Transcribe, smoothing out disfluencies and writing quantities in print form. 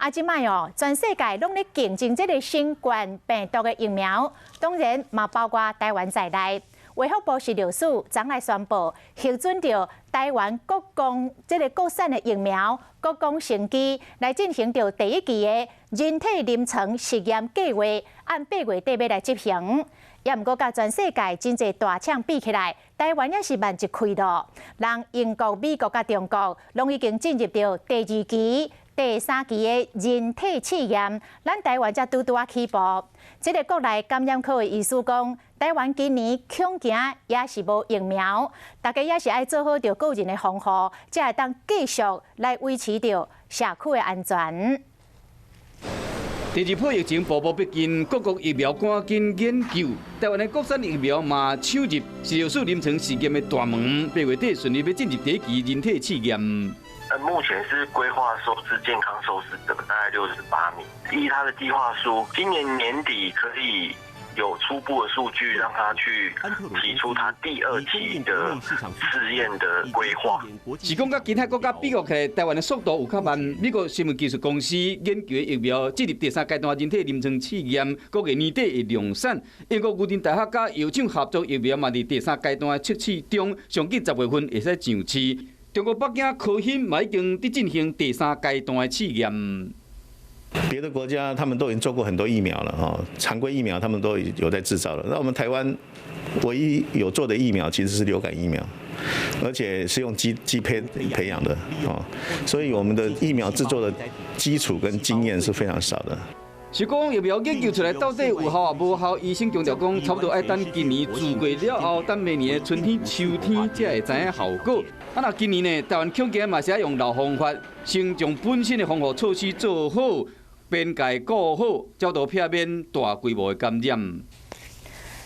啊，這擺哦，全世界攏咧競爭這个新冠病毒的疫苗，當然嘛包括台灣在內。衛福部食藥署昨來宣布，核准著台灣國光這个國產的疫苗國光生機來進行著第一期的人體臨床實驗計劃，按8月底欲來執行。也毋過，佮全世界真濟大廠比起來，台灣也是慢一開咯。人英國、美國佮中國攏已經進入著第二期、第三期的人體試驗，咱台灣才拄拄仔起步。這个國內感染科的醫師講，台灣今年恐驚也是無疫苗，大家也是愛做好著個人的防護，才會當繼續來維持著社區的安全。第二波疫情步步逼近，各國疫苗趕緊研究。台灣的國產疫苗嘛首入食藥署臨床試驗的大門，8月底順利欲進入第一期人體試驗。目前是規劃收治健康受試者大概68名，依他的計劃書，今年年底可以有初步的數據，讓他去提出他第二期的試驗的規劃。是講佮其他國家比較起來，台灣的速度有較慢。美國生物技術公司研究的疫苗進入第三階段人體臨床試驗，估計年底會量產。英國牛津大學佮藥廠合作疫苗嘛，佇第三階段的測試中，上緊10月份會使上市。中國北京科興嘛已經佇進行第三階段的試驗。別的國家他們都已經做過很多疫苗了，哈，常規疫苗他們都有在製造了。那我們台灣唯一有做的疫苗其實是流感疫苗，而且是用雞胚培養的，哦，所以我們的疫苗製作的基礎跟經驗是非常少的。是講疫苗研究出來到底有效抑無效？醫生強調講，差不多愛等今年度過了後，等明年的春天、秋天才會知影效果。啊，若今年呢，台灣恐驚嘛是愛用老方法，先將本身的防護措施做好，邊界顧好，才都避免大規模的感染。